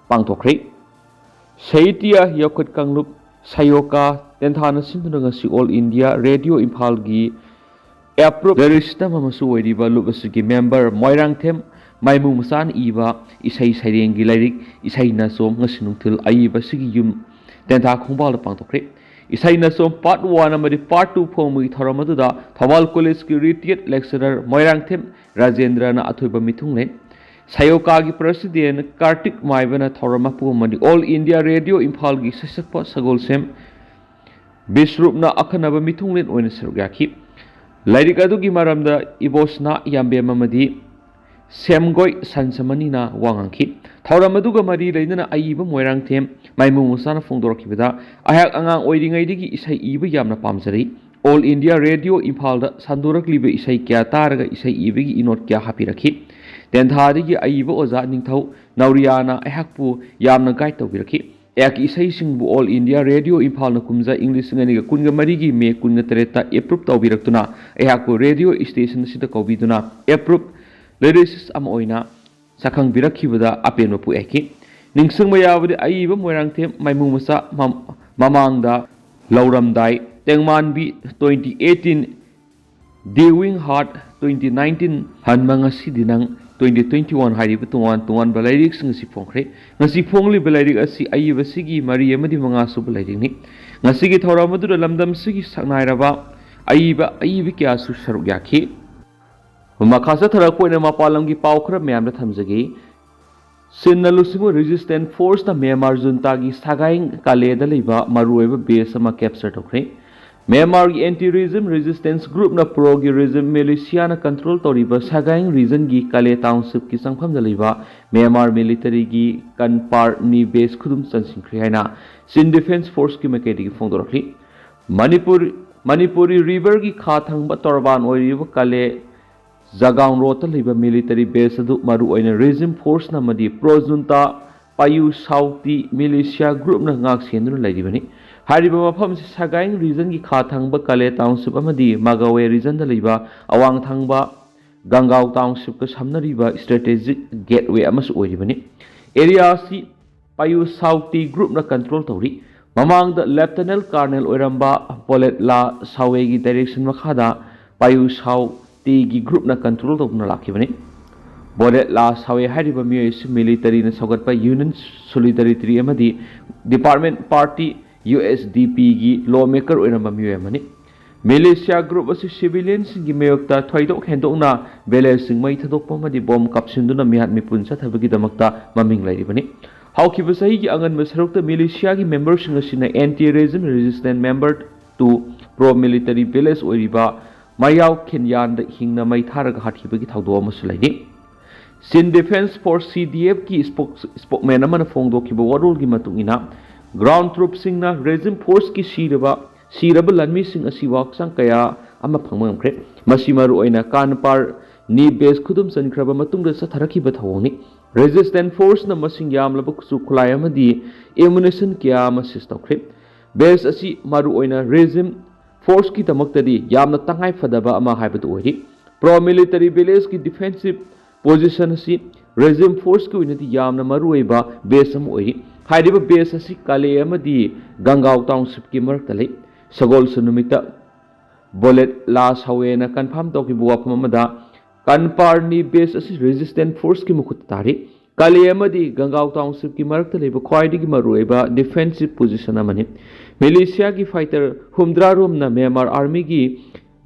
ꯄꯥꯡꯊꯣꯛꯈ꯭ꯔꯦ꯫ ꯁꯥꯍꯤꯇ꯭ꯌ ꯌꯣꯛꯈꯠ ꯀꯥꯡꯂꯨꯞ ꯁꯥꯌꯣꯀꯥ ꯇꯦꯟꯊꯥꯅ ꯁꯤꯟꯗꯨꯅ ꯉꯁꯤ All India Radio ꯏꯝꯐꯥꯜꯒꯤ approve lyricism ꯑꯃꯁꯨ ꯑꯣꯏꯔꯤꯕ ꯂꯨꯞ ꯑꯁꯤꯒꯤ member ꯃꯣꯏꯔꯥꯡꯊꯦꯝ ꯃꯥꯏꯃꯨ ꯃꯆꯥꯅ ꯏꯕ ꯏꯁꯩ ꯁꯩꯔꯦꯡꯒꯤ ꯂꯥꯏꯔꯤꯛ ꯏꯁꯩ ꯅꯆꯣꯝ ꯉꯁꯤ ꯅꯨꯡꯊꯤꯜ ꯑꯏꯕ ꯑꯁꯤꯒꯤ ꯌꯨꯝ ꯇꯦꯟꯊꯥ ꯈꯣꯡꯕꯥꯜꯗ ꯄꯥꯡꯊꯣꯛꯈ꯭ꯔꯦ꯫ ꯏꯁꯩ ꯅꯆꯣꯝ part one ꯑꯃꯗꯤ part two ꯐꯣꯡꯕꯒꯤ ꯊꯧꯔꯝ ꯑꯗꯨꯗ ꯊꯧꯕꯥꯜ ꯀꯣꯂꯦꯖꯀꯤ retired lecturer ꯃꯣꯏꯔꯥꯡꯊꯦꯝ ꯔꯥꯖꯦꯟꯗ꯭ꯔꯅ ꯑꯊꯣꯏꯕ ꯃꯤꯊꯨꯡꯂꯦꯟ, ꯁꯥꯌꯣꯀꯥꯒꯤ president ꯀꯥꯔꯇꯤꯛ ꯃꯥꯏꯕꯅ ꯊꯧꯔꯝ ꯃꯄꯨ ꯑꯃꯗꯤ All India Radio ꯏꯝꯐꯥꯜꯒꯤ ꯁꯩꯁꯛꯄ ꯁꯒꯣꯜꯁꯦꯝ ꯕꯤꯁ꯭ꯔꯨꯞꯅ ꯑꯈꯟꯅꯕ ꯃꯤꯊꯨꯡꯂꯦꯟ ꯑꯣꯏꯅ ꯁꯔꯨꯛ ꯌꯥꯈꯤ꯫ ꯂꯥꯏꯔꯤꯛ ꯑꯗꯨꯒꯤ ꯃꯔꯝꯗ ꯏꯕꯣꯁꯅꯥ ꯌꯥꯝꯕꯦꯝ ꯑꯃꯗꯤ ꯁꯦꯝꯒꯣꯏ ꯁꯟꯁꯃꯅꯤꯅ ꯋꯥ ꯉꯥꯡꯈꯤ꯫ ꯊꯧꯔꯝ ꯑꯗꯨꯒ ꯃꯔꯤ ꯂꯩꯅꯅ ꯑꯏꯕ ꯃꯣꯏꯔꯥꯡꯊꯦꯝ ꯃꯥꯏꯃꯨ ꯃꯆꯥꯅ ꯐꯣꯡꯗꯣꯔꯛꯈꯤꯕꯗ, ꯑꯩꯍꯥꯛ ꯑꯉꯥꯡ ꯑꯣꯏꯔꯤꯉꯩꯗꯒꯤ ꯏꯁꯩ ꯏꯕ ꯌꯥꯝꯅ ꯄꯥꯝꯖꯔꯛꯏ꯫ All India Radio ꯏꯝꯐꯥꯜꯗ ꯁꯟꯗꯣꯔꯛꯂꯤꯕ ꯏꯁꯩ ꯀꯌꯥ ꯇꯥꯔꯒ ꯏꯁꯩ ꯏꯕꯒꯤ ꯏꯅꯣꯠ ꯀꯌꯥ ꯍꯥꯞꯄꯤꯔꯛꯈꯤ꯫ ꯇꯦꯟꯊꯥꯗꯒꯤ ꯑꯏꯕ ꯑꯣꯖꯥ ꯅꯤꯡꯊꯧ ꯅꯥꯎꯔꯤꯌꯥꯅ ꯑꯩꯍꯥꯛꯄꯨ ꯌꯥꯝꯅ guide ꯇꯧꯕꯤꯔꯛꯈꯤ꯫ ꯑꯩꯍꯥꯛꯀꯤ ꯏꯁꯩꯁꯤꯡꯕꯨ All India Radio ꯏꯝꯐꯥꯜꯅ ꯀꯨꯝꯖꯥ ꯏꯪ ꯂꯤꯁꯤꯡ ꯑꯅꯤꯒ ꯀꯨꯟꯒ ꯃꯔꯤꯒꯤ ꯃꯦ ꯀꯨꯟꯒ ꯇꯔꯦꯠꯇ approve ꯇꯧꯕꯤꯔꯛꯇꯨꯅ ꯑꯩꯍꯥꯛꯄꯨ radio station ꯑꯁꯤꯗ ꯀꯧꯕꯤꯗꯨꯅ approve lyricist ꯑꯃ ꯑꯣꯏꯅ ꯁꯛꯈꯪꯕꯤꯔꯛꯈꯤꯕꯗ ꯑꯄꯦꯟꯕ ꯄꯣꯛꯍꯟꯈꯤ꯫ ꯅꯤꯡꯁꯤꯡꯕ ꯌꯥꯕꯗꯤ ꯑꯏꯕ ꯃꯣꯏꯔꯥꯡꯊꯦꯝ ꯃꯥꯏꯃꯨ ꯃꯆꯥ ꯃ-, ꯃꯃꯥꯡꯗ ꯂꯧꯔꯝꯗꯥꯏ, ꯇꯦꯡꯃꯥꯟꯕꯤ twenty eighteen, Dewing Heart twenty nineteen, ꯍꯟꯕ ꯉꯁꯤꯗꯤ ꯅꯪ twenty twenty-one ꯍꯥꯏꯔꯤꯕ ꯇꯣꯉꯥꯟ ꯇꯣꯉꯥꯟꯕ ꯂꯥꯏꯔꯤꯛꯁꯤꯡ ꯑꯁꯤ ꯐꯣꯡꯈ꯭ꯔꯦ꯫ ꯉꯁꯤ ꯐꯣꯡꯂꯤꯕ ꯂꯥꯏꯔꯤꯛ ꯑꯁꯤ ꯑꯏꯕꯁꯤꯒꯤ ꯃꯔꯤ ꯑꯃꯗꯤ ꯃꯉꯥ ꯁꯨꯕ ꯂꯥꯏꯔꯤꯛꯅꯤ꯫ ꯉꯁꯤꯒꯤ ꯊꯧꯔꯝ ꯑꯗꯨꯗ ꯂꯝꯗꯝꯁꯤꯒꯤ ꯁꯛꯅꯥꯏꯔꯕ ꯑꯏꯕ ꯑꯏꯕꯤ ꯀꯌꯥꯁꯨ ꯁꯔꯨꯛ ꯌꯥꯈꯤ꯫ ꯃꯈꯥ ꯆꯠꯊꯔꯛꯄ ꯑꯣꯏꯅ ꯃꯄꯥꯟ ꯂꯝꯒꯤ ꯄꯥꯎ ꯈꯔ ꯃꯌꯥꯝꯗ ꯊꯝꯖꯒꯦ꯫ ꯆꯤꯟꯅ ꯂꯨꯆꯤꯡꯕ resistance forceꯅ ꯃ꯭ꯌꯥꯟꯃꯥꯔ ꯖꯨꯟꯇꯥꯒꯤ ꯁꯒꯥꯏ ꯀꯥꯂꯦꯗ ꯂꯩꯕ ꯃꯔꯨꯑꯣꯏꯕ base ꯑꯃ capture ꯇꯧꯈ꯭ꯔꯦ꯫ ꯃ꯭ꯌꯥꯟꯃꯥꯔꯒꯤ anti regime resistance groupꯅ proꯒꯤ regime militiaꯅ control ꯇꯧꯔꯤꯕ ꯁꯒꯥꯏ regionꯒꯤ ꯀꯥꯂꯦ townshipꯀꯤ ꯆꯪꯐꯝꯗ ꯂꯩꯕ ꯃ꯭ꯌꯥꯟꯃꯥꯔ militaryꯒꯤ ꯀꯟꯄꯥꯔꯅꯤ base ꯈꯨꯗꯨꯝ ꯆꯟꯁꯤꯟꯈ꯭ꯔꯦ ꯍꯥꯏꯅ Chin Defence Forceꯀꯤ ꯃꯥꯏꯀꯩꯗꯒꯤ ꯐꯣꯡꯗꯣꯔꯛꯂꯤ꯫ ꯃꯅꯤꯄꯨꯔ, ꯃꯅꯤꯄꯨꯔꯤ riverꯒꯤ ꯈꯥ ꯊꯪꯕ ꯇꯣꯔꯕꯥꯟ ꯑꯣꯏꯔꯤꯕ ꯀꯥꯂꯦ ꯖꯒꯥꯎꯟ roadꯇ ꯂꯩꯕ military base ꯑꯗꯨ ꯃꯔꯨꯑꯣꯏꯅ regime forceꯅ ꯑꯃꯗꯤ pro junta ꯄꯥꯌꯨ ꯁꯥꯎꯇꯤ militia groupꯅ ꯉꯥꯛ ꯁꯦꯟꯗꯨꯅ ꯂꯩꯔꯤꯕꯅꯤ꯫ ꯍꯥꯏꯔꯤꯕ ꯃꯐꯝ ꯑꯁꯤ ꯁꯒꯥꯏ regionꯒꯤ ꯈꯥ ꯊꯪꯕ ꯀꯥꯂꯦ township ꯑꯃꯗꯤ ꯃꯒꯋꯦ regionꯗ ꯂꯩꯕ ꯑꯋꯥꯡ ꯊꯪꯕ ꯒꯪꯒꯥꯎ townshipꯀ ꯁꯝꯅꯔꯤꯕ strategic gateway ꯑꯃꯁꯨ ꯑꯣꯏꯔꯤꯕꯅꯤ꯫ Area ꯑꯁꯤ ꯄꯥꯌꯨ ꯁꯥꯎꯇꯤ groupꯅ control ꯇꯧꯔꯤ꯫ ꯃꯃꯥꯡꯗ Lieutenant Colonel ꯑꯣꯏꯔꯝꯕ ꯕꯣꯂꯦꯠꯂꯥ ꯁꯥꯋꯦꯒꯤ direction ꯃꯈꯥꯗ ꯄꯥꯌꯨ ꯁꯥꯎꯇꯤꯒꯤ groupꯅ control ꯇꯧꯗꯨꯅ ꯂꯥꯛꯈꯤꯕꯅꯤ꯫ ꯕꯣꯂꯦꯠꯂꯥ ꯁꯥꯋꯦ ꯍꯥꯏꯔꯤꯕ ꯃꯤꯑꯣꯏ ꯑꯁꯤ militaryꯅ ꯁꯧꯒꯠꯄ Union Solidarity ꯑꯃꯗꯤ Department Party, USDPꯒꯤ lawmaker ꯑꯣꯏꯔꯝꯕ ꯃꯤꯑꯣꯏ ꯑꯃꯅꯤ꯫ Militia group ꯑꯁꯤ civilianꯁꯤꯡꯒꯤ ꯃꯥꯌꯣꯛꯇ ꯊꯣꯏꯗꯣꯛ ꯍꯦꯟꯗꯣꯛꯅ villageꯁꯤꯡ ꯃꯩ ꯊꯥꯗꯣꯛꯄ ꯑꯃꯗꯤ bomb ꯀꯥꯞꯁꯤꯟꯗꯨꯅ ꯃꯤꯍꯥꯠ ꯃꯤꯄꯨꯟ ꯆꯠꯊꯕꯒꯤꯗꯃꯛꯇ ꯃꯃꯤꯡ ꯂꯩꯔꯤꯕꯅꯤ꯫ ꯍꯧꯈꯤꯕ ꯆꯍꯤꯒꯤ ꯑꯉꯟꯕ ꯁꯔꯨꯛꯇ militiaꯒꯤ memberꯁꯤꯡ ꯑꯁꯤꯅ anti regime resistance member to pro military village ꯑꯣꯏꯔꯤꯕ ꯃꯌꯥꯎ ꯈꯤꯟꯌꯥꯟꯗ ꯍꯤꯡꯅ ꯃꯩ ꯊꯥꯔꯒ ꯍꯥꯠꯈꯤꯕꯒꯤ ꯊꯧꯗꯣꯛ ꯑꯃꯁꯨ ꯂꯩꯔꯤ꯫ Chin Defence Force, CDFꯀꯤ spokes-, spokesman ꯑꯃꯅ ꯐꯣꯡꯗꯣꯛꯈꯤꯕ ꯋꯥꯔꯣꯜꯒꯤ ꯃꯇꯨꯡ ꯏꯟꯅ, ground troopꯁꯤꯡꯅ regime forceꯀꯤ ꯁꯤꯔꯕ, ꯁꯤꯔꯕ ꯂꯥꯟꯃꯤꯁꯤꯡ ꯑꯁꯤ ꯍꯛꯆꯥꯡ ꯀꯌꯥ ꯑꯃ ꯐꯪꯕ ꯉꯝꯈ꯭ꯔꯦ꯫ ꯃꯁꯤ ꯃꯔꯨꯑꯣꯏꯅ ꯀꯥꯟꯄꯥꯔꯅꯤ base ꯈꯨꯗꯨꯝ ꯆꯟꯈ꯭ꯔꯕ ꯃꯇꯨꯡꯗ ꯆꯠꯊꯔꯛꯈꯤꯕ ꯊꯧꯑꯣꯡꯅꯤ꯫ Resistance forceꯅ ꯃꯁꯤꯡ ꯌꯥꯝꯂꯕ ꯈꯨꯠꯁꯨ ꯈꯨꯠꯂꯥꯏ ꯑꯃꯗꯤ ammunition ꯀꯌꯥ ꯑꯃ seize ꯇꯧꯈ꯭ꯔꯦ꯫ Base ꯑꯁꯤ ꯃꯔꯨꯑꯣꯏꯅ regime forceꯀꯤꯗꯃꯛꯇꯗꯤ ꯌꯥꯝꯅ ꯇꯉꯥꯏ ꯐꯗꯕ ꯑꯃ ꯍꯥꯏꯕꯗꯨ ꯑꯣꯏꯔꯤ꯫ Pro military villageꯀꯤ defensive position ꯑꯁꯤ regime forceꯀꯤ ꯑꯣꯏꯅꯗꯤ ꯌꯥꯝꯅ ꯃꯔꯨꯑꯣꯏꯕ base ꯑꯃ ꯑꯣꯏꯔꯤ꯫ ꯍꯥꯏꯔꯤꯕ base ꯑꯁꯤ ꯀꯥꯂꯦ ꯑꯃꯗꯤ ꯒꯪꯒꯥꯎ townshipꯀꯤ ꯃꯔꯛꯇ ꯂꯩ꯫ ꯁꯒꯣꯜꯁꯦꯟ ꯅꯨꯃꯤꯠꯇ ꯕꯣꯂꯦꯠꯂꯥ ꯁꯥꯋꯦꯅ confirm ꯇꯧꯈꯤꯕ ꯋꯥꯐꯝ ꯑꯃꯗ, ꯀꯟꯄꯥꯔꯅꯤ ꯕꯦꯁ ꯑꯁꯤ ꯔꯦꯖꯤꯁꯇꯦꯟ ꯐꯣꯔꯁꯀꯤ ꯃꯈꯨꯠꯇ ꯇꯥꯔꯤ꯫ ꯀꯥꯂꯦ ꯑꯃꯗꯤ ꯒꯪꯒꯥꯎ ꯇꯥꯎꯟꯁꯤꯞꯀꯤ ꯃꯔꯛꯇ ꯂꯩꯕ ꯈ꯭ꯋꯥꯏꯗꯒꯤ ꯃꯔꯨꯑꯣꯏꯕ ꯗꯤꯐꯦꯟꯁꯤꯞ ꯄꯣꯖꯤꯁꯟ ꯑꯃꯅꯤ꯫ ꯃꯤꯂꯤꯁꯤꯌꯥꯒꯤ ꯐꯥꯏꯇꯔ ꯍꯨꯝꯗ꯭ꯔꯥ ꯔꯣꯝꯅ ꯃ꯭ꯌꯥꯟꯃꯥꯔ ꯑꯥꯔꯃꯤꯒꯤ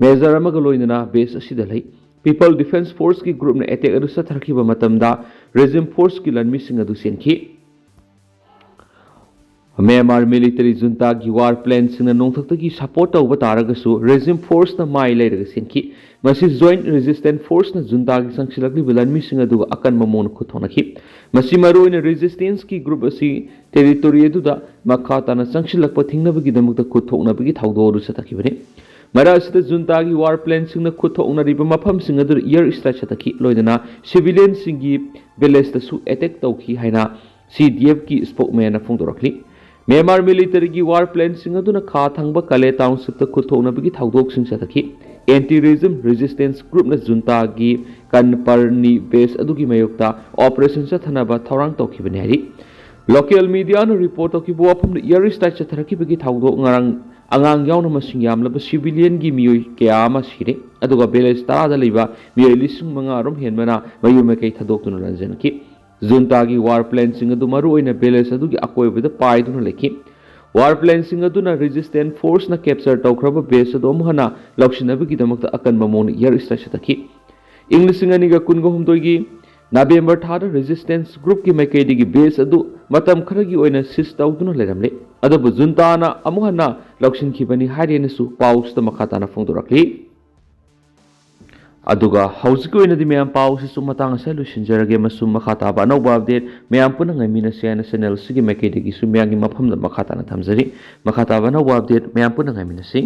ꯃꯦꯖꯔ ꯑꯃꯒ ꯂꯣꯏꯅꯅ ꯕꯦꯁ ꯑꯁꯤꯗ ꯂꯩ꯫ ꯄꯤꯄꯜ ꯗꯤꯐꯦꯟꯁ ꯐꯣꯔꯁꯀꯤ ꯒ꯭ꯔꯨꯞꯅ ꯑꯦꯇꯦꯛ ꯑꯗꯨ ꯆꯠꯊꯔꯛꯈꯤꯕ ꯃꯇꯝꯗ ꯔꯦꯖꯤꯝ ꯐꯣꯔꯁꯀꯤ ꯂꯥꯟꯃꯤꯁꯤꯡ ꯑꯗꯨ ꯆꯦꯟꯈꯤ꯫ ꯃ꯭ꯌꯥꯟꯃꯥꯔ ꯃꯤꯂꯤꯇꯔꯤ ꯖꯨꯟꯇꯥꯒꯤ ꯋꯥꯔ ꯄ꯭ꯂꯦꯟꯁꯤꯡꯅ ꯅꯣꯡꯊꯛꯇꯒꯤ ꯁꯄꯣꯔꯠ ꯇꯧꯕ ꯇꯥꯔꯒꯁꯨ ꯔꯦꯖꯤꯝ ꯐꯣꯔꯁꯅ ꯃꯥꯏ ꯂꯩꯔꯒ ꯆꯦꯟꯈꯤ꯫ ꯃꯁꯤ ꯖꯣꯏꯟꯠ ꯔꯦꯖꯤꯁꯇꯦꯟ ꯐꯣꯔꯁꯅ ꯖꯨꯟꯇꯥꯒꯤ ꯆꯪꯁꯤꯜꯂꯛꯂꯤꯕ ꯂꯥꯟꯃꯤꯁꯤꯡ ꯑꯗꯨꯒ ꯑꯀꯟꯕ ꯃꯑꯣꯡꯗ ꯈꯨꯠ ꯊꯣꯛꯅꯈꯤ꯫ ꯃꯁꯤ ꯃꯔꯨꯑꯣꯏꯅ ꯔꯦꯖꯤꯁꯇꯦꯟꯁꯀꯤ ꯒ꯭ꯔꯨꯞ ꯑꯁꯤ ꯇꯦꯔꯤꯇꯣꯔꯤ ꯑꯗꯨꯗ ꯃꯈꯥ ꯇꯥꯅ ꯆꯪꯁꯤꯜꯂꯛꯄ ꯊꯤꯡꯅꯕꯒꯤꯗꯃꯛꯇ ꯈꯨꯠ ꯊꯣꯛꯅꯕꯒꯤ ꯊꯧꯗꯣꯛ ꯑꯗꯨ ꯆꯠꯊꯈꯤꯕꯅꯤ꯫ ꯃꯔꯛ ꯑꯁꯤꯗ ꯖꯨꯟꯇꯥꯒꯤ ꯋꯥꯔ ꯄ꯭ꯂꯦꯟꯁꯤꯡꯅ ꯈꯨꯠ ꯊꯣꯛꯅꯔꯤꯕ ꯃꯐꯝꯁꯤꯡ ꯑꯗꯨꯗ ꯏꯌꯔ ꯁ꯭ꯇ꯭ꯔꯥꯏꯛ ꯆꯠꯊꯈꯤ, ꯂꯣꯏꯅꯅ ꯁꯤꯚꯤꯂꯤꯌꯟꯁꯤꯡꯒꯤ ꯚꯤꯂꯦꯖꯇꯁꯨ ꯑꯦꯇꯦꯛ ꯇꯧꯈꯤ ꯍꯥꯏꯅ ꯁꯤ ꯗꯤ ꯑꯦꯐꯀꯤ ꯁ꯭ꯄꯣꯛꯃꯦꯟꯅ ꯐꯣꯡꯗꯣꯔꯛꯂꯤ꯫ ꯃ꯭ꯌꯥꯟꯃꯥꯔ ꯃꯤꯂꯤꯇꯔꯤꯒꯤ ꯋꯥꯔ ꯄ꯭ꯂꯦꯟꯁꯤꯡ ꯑꯗꯨꯅ ꯈꯥ ꯊꯪꯕ ꯀꯂꯦ ꯇꯥꯎꯟꯁꯤꯞꯇ ꯈꯨꯠ ꯊꯣꯛꯅꯕꯒꯤ ꯊꯧꯗꯣꯛꯁꯤꯡ ꯆꯠꯊꯈꯤ꯫ ꯑꯦꯟꯇꯤ ꯔꯦꯖꯤꯝ ꯔꯦꯖꯤꯁꯇꯦꯟꯁ ꯒ꯭ꯔꯨꯞꯅ ꯖꯨꯟꯇꯥꯒꯤ ꯀꯟꯄꯔꯅꯤ ꯕꯦꯁ ꯑꯗꯨꯒꯤ ꯃꯥꯌꯣꯛꯇ ꯑꯣꯄꯔꯦꯁꯟ ꯆꯠꯊꯅꯕ ꯊꯧꯔꯥꯡ ꯇꯧꯈꯤꯕꯅꯤ ꯍꯥꯏꯔꯤ꯫ ꯂꯣꯀꯦꯜ ꯃꯤꯗꯤꯌꯥꯅ ꯔꯤꯄꯣꯔꯠ ꯇꯧꯈꯤꯕ ꯋꯥꯐꯝꯗ ꯏꯌꯔ ꯁ꯭ꯇ꯭ꯔꯥꯏꯛ ꯆꯠꯊꯔꯛꯈꯤꯕꯒꯤ ꯊꯧꯗꯣꯛ ꯉꯔꯥꯡ ꯑꯉꯥꯡ ꯌꯥꯎꯅ ꯃꯁꯤꯡ ꯌꯥꯝꯂꯕ ꯁꯤꯚꯤꯂꯤꯌꯟꯒꯤ ꯃꯤꯑꯣꯏ ꯀꯌꯥ ꯑꯃ ꯁꯤꯔꯦ, ꯑꯗꯨꯒ ꯚꯤꯂꯦꯖ ꯇꯔꯥꯗ ꯂꯩꯕ ꯃꯤꯑꯣꯏ ꯂꯤꯁꯤꯡ ꯃꯉꯥ ꯔꯣꯝ ꯍꯦꯟꯕꯅ ꯃꯌꯨꯝ ꯃꯀꯩ ꯊꯥꯗꯣꯛꯇꯨꯅ ꯂꯥꯟꯖꯦꯟꯈꯤ꯫ ꯖꯨꯟꯇꯥꯒꯤ ꯋꯥꯔ ꯄ꯭ꯂꯦꯟꯁꯤꯡ ꯑꯗꯨ ꯃꯔꯨꯑꯣꯏꯅ ꯚꯤꯂꯦꯖ ꯑꯗꯨꯒꯤ ꯑꯀꯣꯏꯕꯗ ꯄꯥꯏꯗꯨꯅ ꯂꯩꯈꯤ꯫ ꯋꯥꯔ ꯄ꯭ꯂꯦꯟꯁꯤꯡ ꯑꯗꯨꯅ ꯔꯦꯖꯤꯁꯇꯦꯟ ꯐꯣꯔꯁꯅ ꯀꯦꯞꯆꯔ ꯇꯧꯈ꯭ꯔꯕ ꯕꯦꯁ ꯑꯗꯨ ꯑꯃꯨꯛ ꯍꯟꯅ ꯂꯧꯁꯤꯟꯅꯕꯒꯤꯗꯃꯛꯇ ꯑꯀꯟꯕ ꯃꯑꯣꯡꯗ ꯏꯌꯔ ꯁ꯭ꯇ꯭ꯔꯥꯏꯛ ꯆꯠꯊꯈꯤ꯫ ꯏꯪ ꯂꯤꯁꯤꯡ ꯑꯅꯤꯒ ꯀꯨꯟꯒ ꯍꯨꯝꯗꯣꯏꯒꯤ ꯅꯕꯦꯝꯕꯔ ꯊꯥꯗ ꯔꯦꯖꯤꯁꯇꯦꯟꯁ ꯒ꯭ꯔꯨꯞꯀꯤ ꯃꯥꯏꯀꯩꯗꯒꯤ ꯕꯦꯁ ꯑꯗꯨ ꯃꯇꯝ ꯈꯔꯒꯤ ꯑꯣꯏꯅ ꯁꯤꯖ ꯇꯧꯗꯨꯅ ꯂꯩꯔꯝꯂꯦ, ꯑꯗꯨꯕꯨ ꯖꯨꯟꯇꯥꯅ ꯑꯃꯨꯛ ꯍꯟꯅ ꯂꯧꯁꯤꯟꯈꯤꯕꯅꯤ ꯍꯥꯏꯔꯦꯅꯁꯨ ꯄꯥꯎꯁꯤꯗ ꯃꯈꯥ ꯇꯥꯅ ꯐꯣꯡꯗꯣꯔꯛꯂꯤ꯫ ꯑꯗꯨꯒ ꯍꯧꯖꯤꯛꯀꯤ ꯑꯣꯏꯅꯗꯤ ꯃꯌꯥꯝ ꯄꯥꯎꯁꯤꯁꯨ ꯃꯇꯥꯡ ꯑꯁꯤꯗ ꯂꯣꯏꯁꯤꯟꯖꯔꯒꯦ꯫ ꯃꯁꯨꯝ ꯃꯈꯥ ꯇꯥꯕ ꯑꯅꯧꯕ ꯑꯞꯗꯦꯠ ꯃꯌꯥꯝ ꯄꯨꯟꯅ ꯉꯥꯏꯃꯤꯟꯅꯁꯤ ꯍꯥꯏꯅ ꯆꯦꯅꯦꯜ ꯑꯁꯤꯒꯤ ꯃꯥꯏꯀꯩꯗꯒꯤꯁꯨ ꯃꯌꯥꯝꯒꯤ ꯃꯐꯝꯗ ꯃꯈꯥ ꯇꯥꯅ ꯊꯝꯖꯔꯤ꯫ ꯃꯈꯥ ꯇꯥꯕ ꯑꯅꯧꯕ ꯑꯞꯗꯦꯠ ꯃꯌꯥꯝ ꯄꯨꯟꯅ ꯉꯥꯏꯃꯤꯟꯅꯁꯤ꯫